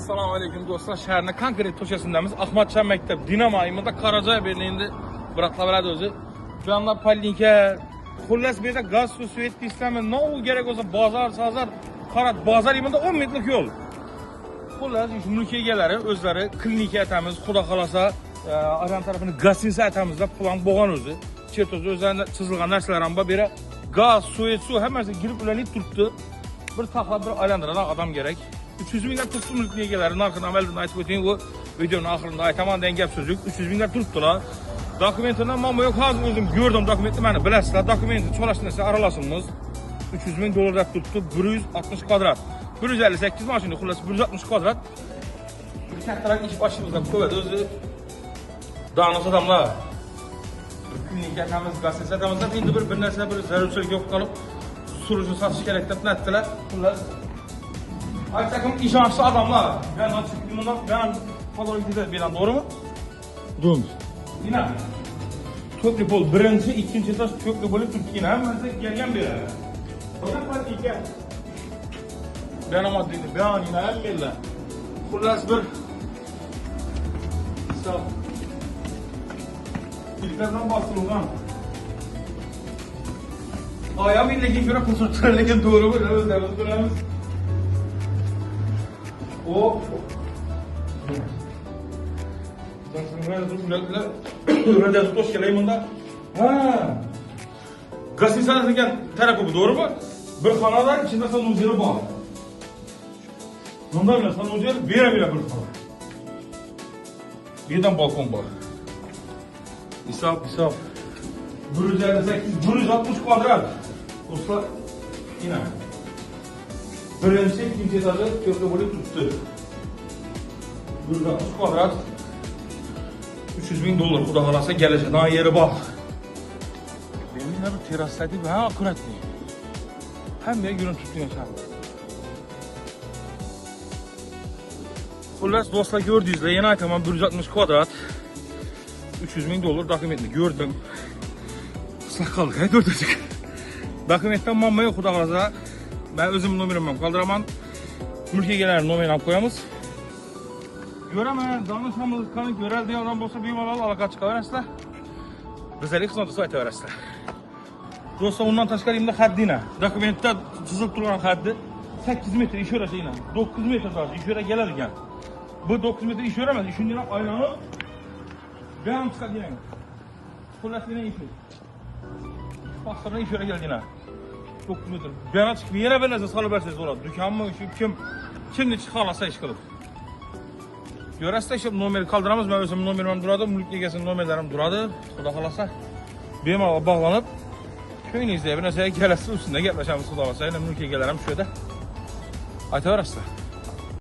Assalomu alaykum do'stlar. Shaharning konkret ko'chasindamiz. Ahmadshah maktab Dinamo imida Qarajay endi bratlar biladi o'zi. Bu yoqda poliklinika, xullas bu yerda gaz, suv, svet deysizlarmi? Nima kerak bo'lsa bozor, sozor, Qarat bozor imida 10 metrlik yo'l. Xullas shu mulk egalari o'zlari klinika aytamiz, xudo xolasa, ayron tarafini gostinitsa aytamiz deb plan bo'lgan o'zi. Chertoz o'zlarida chizilgan narsalar ham bor. Bu yerga gaz, suv, suv hammasi girib ulanib turibdi. Bir taxlab bir aylantiradigan odam kerak. 300 mingdan turibdi mulk egalari narxini amaldan aytib o'ting, u videoning oxirida aytaman degan gap so'z yo'q. 300 mingdan turibdilar. Dokumentidan muammo yo'q. Hozir o'zim ko'rdim dokumentni, mana bilasizlar, dokumentni cho'lash narsa aralashimiz. 300 ming dollar deb turibdi, 160 kvadrat. 158 mashina, xullas 160 kvadrat. Bir kattaroq ish boshimizdan ko'radi o'zi. Donos odamlar. Bir klinika atamiz, gazeta atamiz deb endi bir narsa bir zarurchilik yo'q qolib surishni sotish kerak deb aytdilar. Xullas aytsakim ishonchli odamlar. Ben bundan ben fotoğraf bilan doğru mu? Doğru. Yine to'pli pol birinchi, ikkinchi etaj to'pli bo'lib turibdi. Yine hammasi kelgan bu yerga. Ben ama dedi, ben yine hammalar. Xullas bir hisob. Filtrdan bosirilgan. Oyam lekin ko'ra pul lekin to'g'ri bo'ladi, o'zlarimiz bilamiz. O Bunda. Ha. Gostinitsa degan tarafi bu, to'g'rimi? Bir xonada ichida sanuzeri bor. Bunda bilan sanuzer bera bir xona. Bu yerdan balkon bor. Hisob, hisob. 158, 160 kvadrat. Do'stlar, yine. Birinchi, ikkinchi etaji to'pli bo'lib turibdi. 160 kvadrat. 300 ming dollar xudo xolasa kelishadigan yeri bor. Benim yine bir terasdagi ha akkuratniy. Hamma yer ko'rinib turibdi shahar. Xullas do'stlar ko'rdingizlar, yana aytaman 160 kvadrat. 300 ming dollar dokumentni ko'rdim. Islak qoldik, ha to'rtachik. Dokumentdan muammo yo'q xudo xolasa. Men o'zim nomerimni ham qoldiraman. Mulk egalari nomerini ham qo'yamiz. Ko'raman, donishamiz, qani ko'radigan odam bo'lsa bemalol aloqa chiqaverasizlar. Bizlarga xizmat bo'lsa aytaverasizlar. Do'stlar, undan tashqari endi haddina. Dokumentda chizilib turgan haddi 8 metr ishora yine. 9 metr даже ishora keladi ekan. Bu 9 metr ishora emas, shundan aylanib bu ham chiqadi. Xullas yine ishi. Paxtadan ishora keldi. 9 metr. Bu yana chiqib yana bir narsa solib bersangiz bo'ladi. Do'konmi, shu kim necha xohlasa ish qilib. Ko'rasizlar, shu nomer qoldiramiz. Men o'zim nomerim ham turadi, mulk egasining nomerlari ham turadi. Xudo xolasa bemalol bog'lanib ko'nglingizda bir narsaga kelasiz, ustida gaplashamiz xudo xolasa. Yana mulk egalari ham shu yerda. Aytaverasizlar.